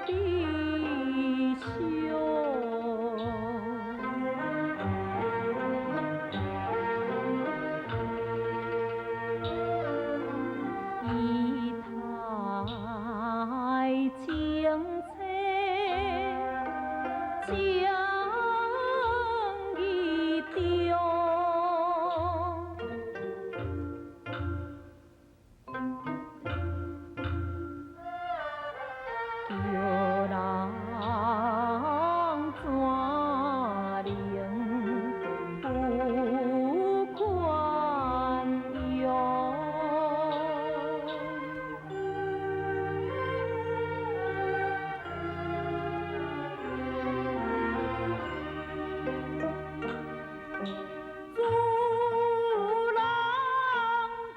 悲伤。伊太清澈，情意重。叫人怎能不宽容？主人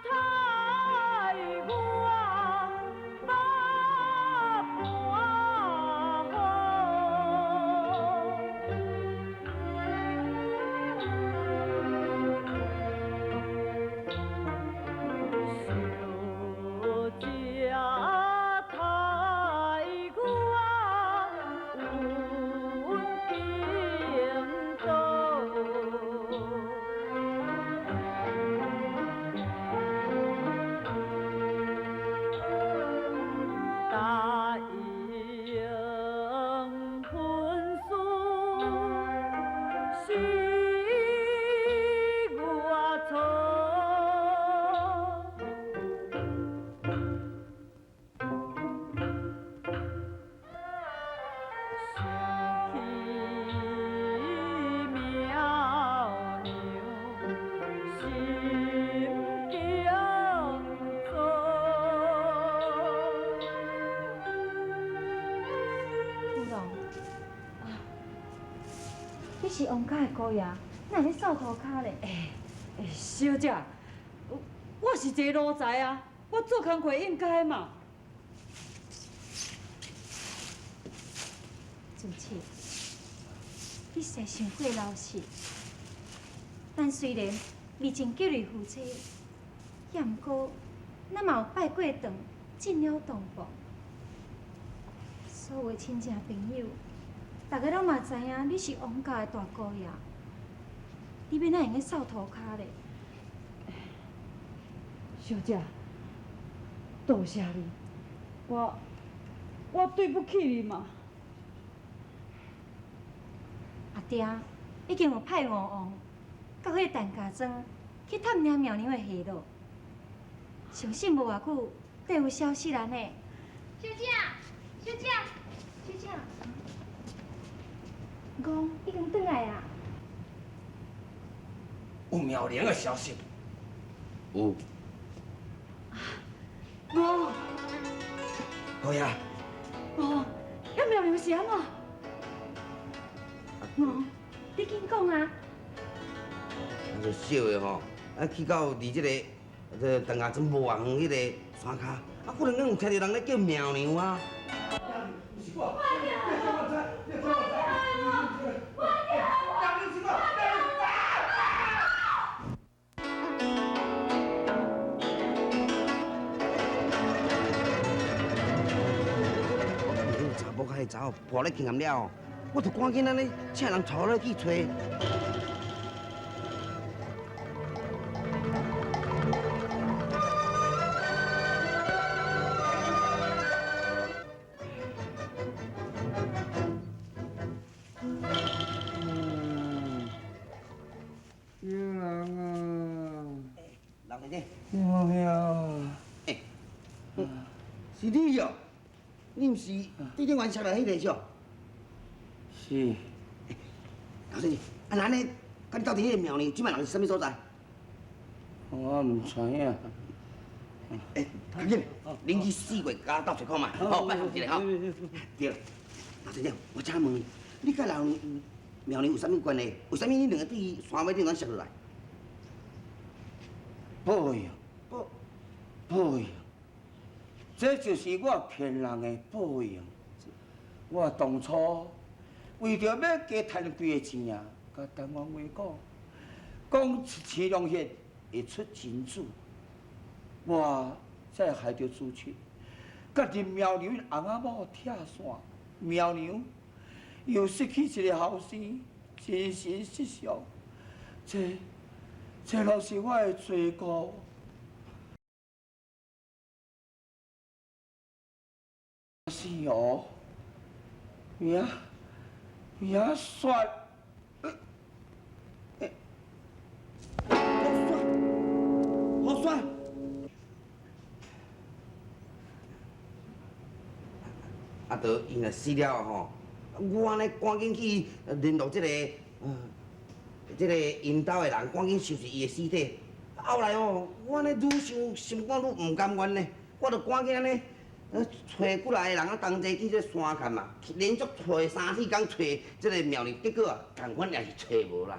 待我百般好，小姐待我稳定倒。答应婚事是我错。想起苗娘心中错。富龙，你是王家的姑爷，哪会咧扫涂跤咧？欸，小姐，我是一个奴才啊，我做工课应该嘛。主持，你实在伤过老实。咱虽然未曾结为夫妻，也毋过咱嘛有拜过堂，进了洞房。所有的亲戚朋友，大家拢嘛知影你是王家的大姑爷，你欲哪会用咧扫涂跤咧？小姐，多谢你，我对不起你嘛。阿爹已经有派吴王佮彼个陈家庄去探听苗娘的下落，相信无偌久就有消息了呢。小姐，小姐，小姐，戆已经转来啊！有妙玲的消息？有。无。好呀。无，遐妙玲是按怎？无，你紧讲啊！啊，就小的吼，啊去到伫这个这陈家庄无偌远彼个山跤，啊，忽然间有听著人咧叫妙娘啊！我见彼个查某佮彼个查某跋咧倾暗了后，我就赶紧按呢请人带我去揣。有人啊！老先生，哎呀，欸，是你哦？你毋是对顶晚杀来彼个是？是。老先生，啊那按呢，佮你斗阵彼个妙娘，这摆人是啥物所在？我毋知影。欸，赶紧，恁去四月佮我斗揣看觅，好，拜托一下吼。对，老先生，我请问你，你佮人妙娘有啥物关系？为啥物你两个对山尾顶端摔落来？报应，报报应，这就是我骗人的报应。我当初为著要加趁几个钱啊，佮陈王话讲，讲青龙穴会出金子，我才害著朱七，佮林妙娘𪜶翁仔某拆散，妙娘又失去一个后生，精神失常，这拢是我的罪过。姓胡，名雪，胡雪，啊，就伊若死了吼，我按呢赶紧去联络这个𪜶兜的人，赶紧收拾伊的尸体。后来哦，我按呢愈想心肝愈毋甘愿呢，我就赶紧按呢。揣几来个人啊，同齐去这山坎嘛，连续揣三四工揣这个妙娘，结果啊，仝款也是揣无啦。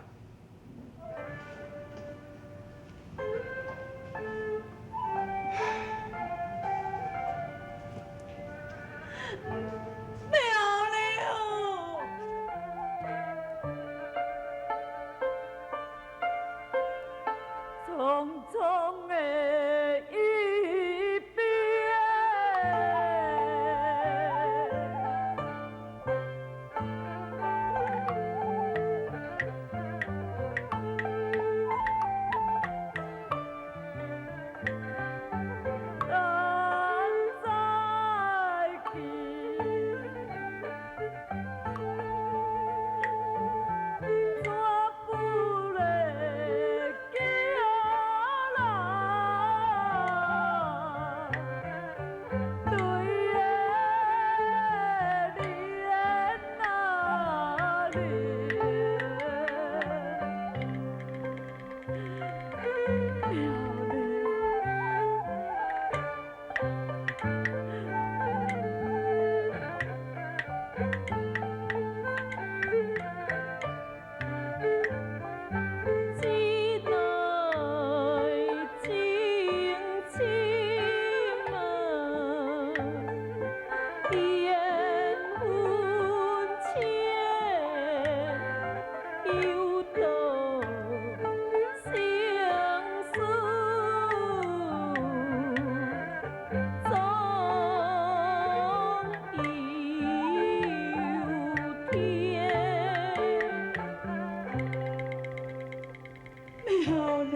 妙娘，匆匆的一别。咱再见，怎不会寄来？对的恋啊恋，妙娘。一代情深啊，缘分浅，又道相思，总有天。妙娘，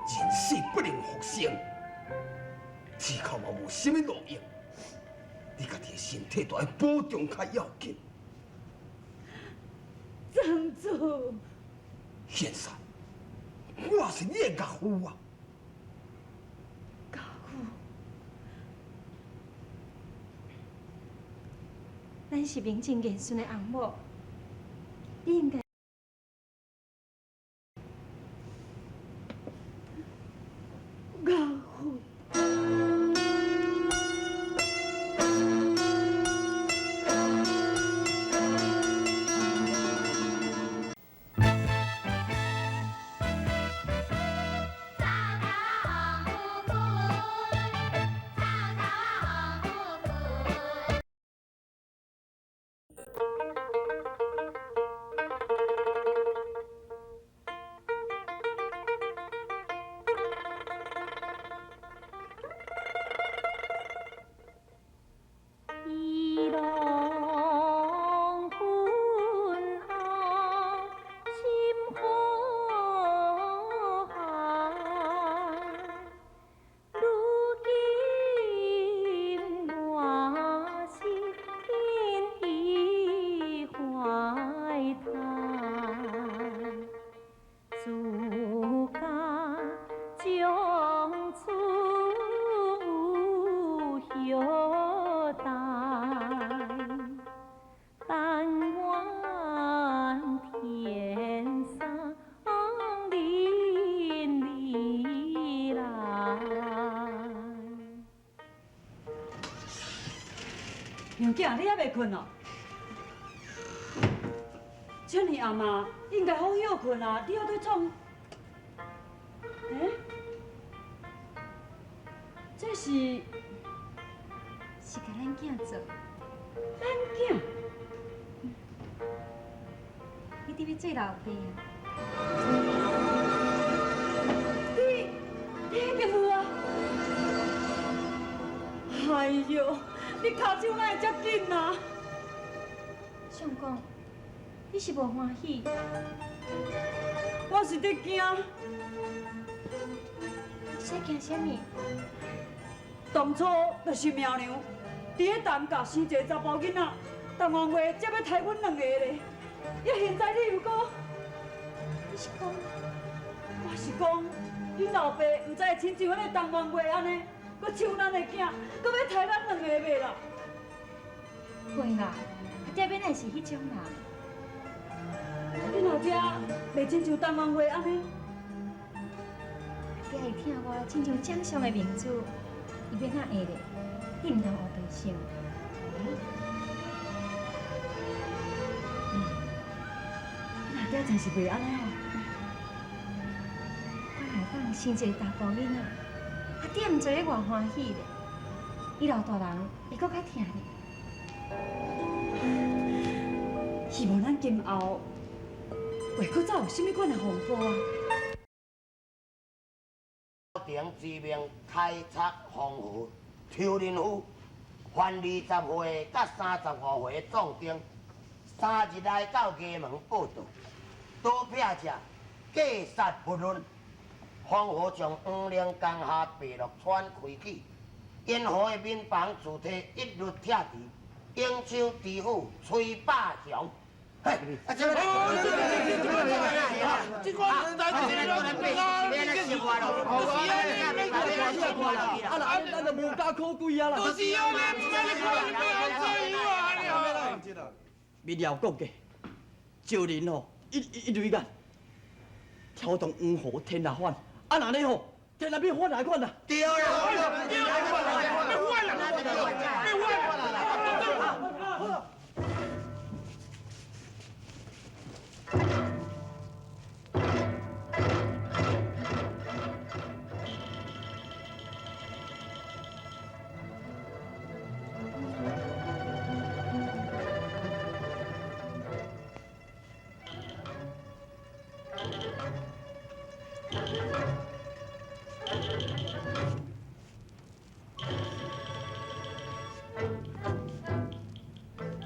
人死不能复生，只靠嘛无啥物路用。你家己的身体都爱保重较要紧。曾祖，现在我是你的岳父啊！岳父，咱是名正言顺的翁某，你应该。岳父。伊郎分红心好汉，如今我是因伊怀叹，自家将出有后代，但愿天上林里来。娘囝，你犹未睏哦？这呢暗啊，应该好歇睏啊，你犹伫创？欸？这是是共咱囝做，咱囝？你伫欲做老爸啊？你你彼间有啊？哟，你跤手哪会遮紧啊？相公，你是无欢喜？我是伫惊。你是惊啥物？当初就是苗娘，伫咧陈家生一个查甫囡仔，陈元月才欲刣阮两个咧。呀，现在你又阁，你是讲？我是讲，恁老爸毋知会亲像彼个陈元月按呢，阁抢咱的囝，阁欲刣咱两个袂啦？袂啦，阿爹欲哪会是彼种人？恁阿爹袂亲像陈元月按呢？阿爹会疼我，亲像掌上的明珠，伊欲哪会咧？你毋通乌白想。恁阿爹真是袂按呢吼。我若会当生一个查埔囡仔，阿爹毋知咧偌欢喜咧。伊老大人会阁较疼咧。希望咱今后袂阁再有啥物款的风波啊！朝廷之命开拓黄河，抽仁夫凡20岁到35岁壮丁，3日内到衙门报到，倒避者格杀勿论。黄河将黄陵江下白鹿川开启，沿河的民房主体一律拆除，永州知府崔霸雄。嘿，啊这个，这个啊，咱就无家可归啊啦！就是啊，你唔免你看，你免安怎样啊？民谣讲过，赵人吼一雷眼，挑动黄河天下反，啊若呢吼，天下变反来款啦！对啦，对啦，变反啦，变反啦！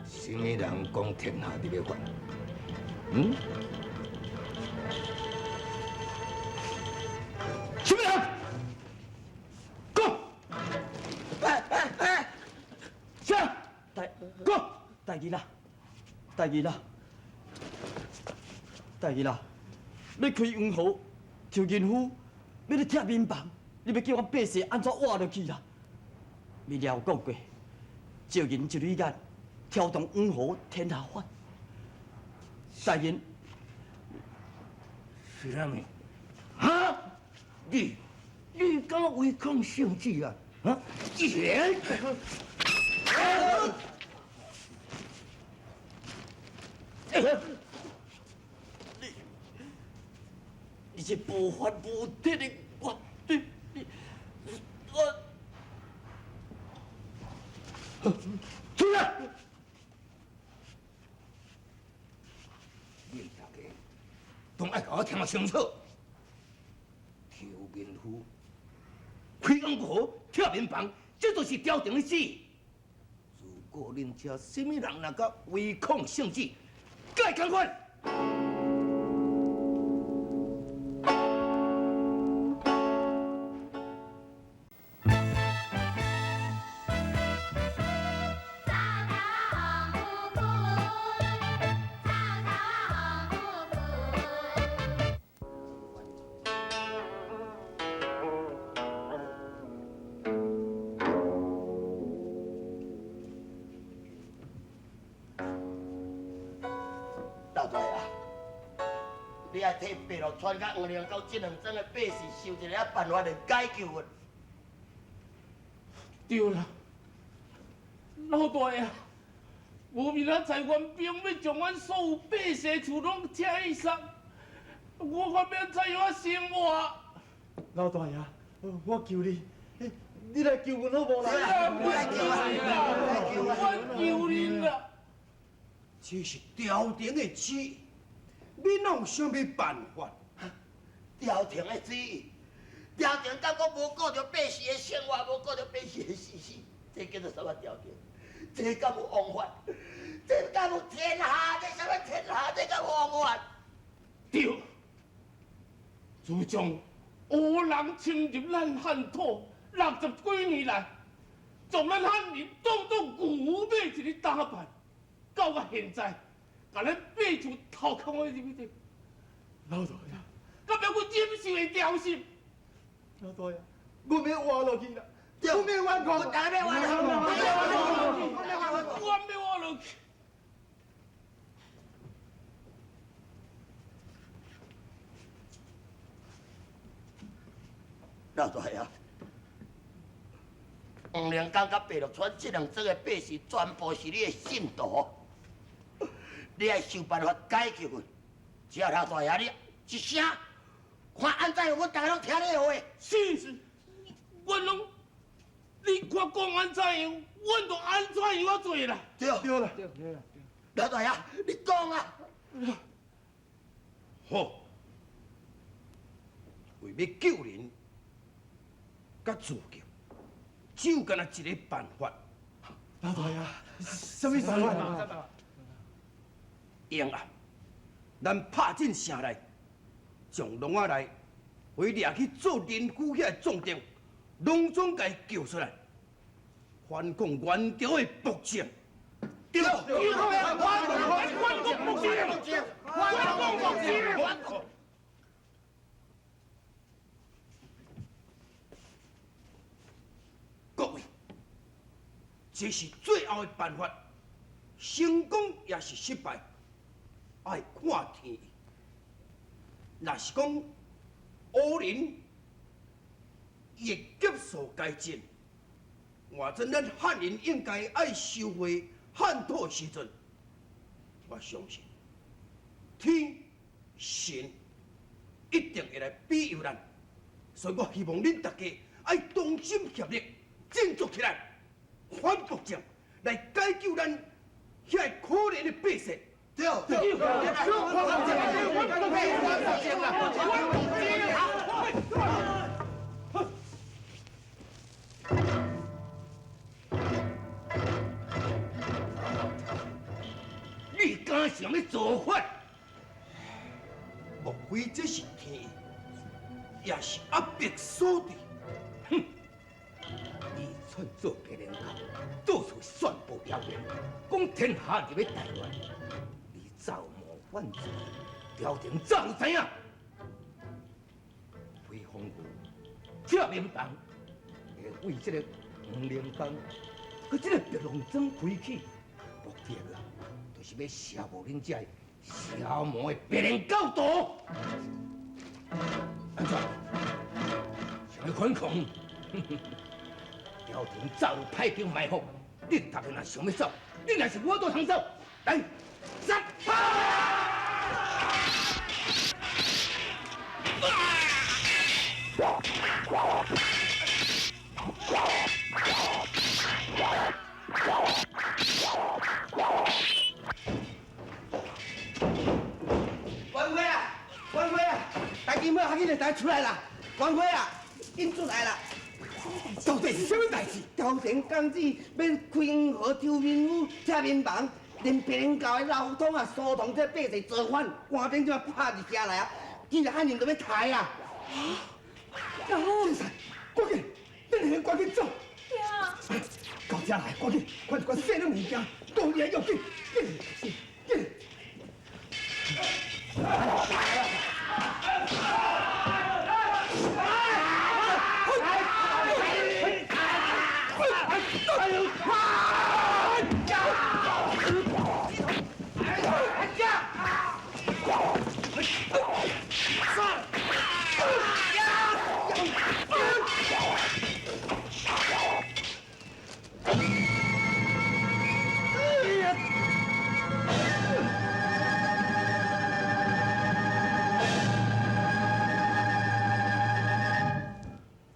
啥物人讲天下伫咧反？嗯？啥物人？讲！啥？讲！大义啦，大义啦，大义啦！你开黄河，抽银夫，欲咧拆民房，你欲叫阮百姓按怎活落去啦？民谣讲过，赵人一蕊眼，挑动黄河天下反。大人，是啥物？哈？你敢违抗圣旨啊？啊？言！你这无法无天的我，你我，出来！恁大家拢爱共我听清楚。抽民夫、开黄河、拆民房，这都是朝廷的旨。如果恁遮啥物人若敢违抗圣旨，该共款。老大啊，你爱替白鹿川佮黄陵沟这两庄的百姓想一个办法来解救阮。对啦，老大爷，无明仔载援兵欲将阮所有百姓厝拢拆去杀，我看欲按怎样生活？老大爷，我求你，你来救阮好无啦？我求你啦，我求恁啦！这是朝廷的旨意，你哪有啥物办法？朝廷的旨意，朝廷敢阁无顾著百姓的生活，无顾著百姓的死死，这這叫做啥物朝廷？這敢有王法？這敢有天下？這啥物天下？這敢有王法？對，自從烏人侵入咱漢土60幾年來，將咱漢人當作牛馬一个打扮，到到現在，共咱爬樹頭殼我入去。老大爺，敢猶閣忍受會牢是？老大爺，阮欲活落去啦！阮欲反抗！我欲活落去！我欲活落去！老大爷，黄连江佮白鹿川这两庄的百姓，全部是你的信徒，你爱想办法解救阮。只要老大爷你一声，看按怎样，阮大家拢听你的话。是是，阮拢，你看讲按怎样，阮就按怎样仔做啦。对对啦，对啦。老大爷，你讲啊。好，为欲救人，佮自救，只有干焦一个办法。老大爷，啥物办法？英啊，咱拍进城内，将笼仔内被掠去做人夫遐个壮丁，拢总共伊救出来，反抗元朝的暴政。对，对，反抗暴政，反抗暴政。各位，這是最後的辦法，成功也是失敗，愛看天意。若是講烏人會急速改進，換做咱漢人應該愛收回漢土的時陣，我相信天神一定會來庇佑咱，所以我希望恁大家愛同心協力，振作起來，反暴政，來解救咱遐個可憐的百姓。對對，反暴政，反暴政，反暴政！你敢想欲造反？莫非這是天意，也是壓迫所致？哼！你篡做白蓮教，到處宣布謠言，講天下入欲大亂，你造謀反罪，朝廷早就知影。開封府、拆民房，會為這个黃連江，佮這个白龍莊開起，目的啊，就是欲消磨恁這个消磨的白蓮教徒。按怎？想欲反抗？朝廷早有派兵埋伏，恁大家若想欲走，恁也是无法度通走。來，殺！官妃啊，官妃啊，大金妹，较紧来，出來啦！官妃啊，緊出來啦！到底是啥物代誌？朝廷降旨欲開黃河、抽民夫、拆民房，連白蓮教的老統啊、蘇童這百姓造反，官兵這馬拍入城來啊！既然漢人就欲刣啊！先生，趕緊，恁兩個趕緊走！對啊。到遮來，趕緊，看一寡細軟物件，當然要緊，緊，緊。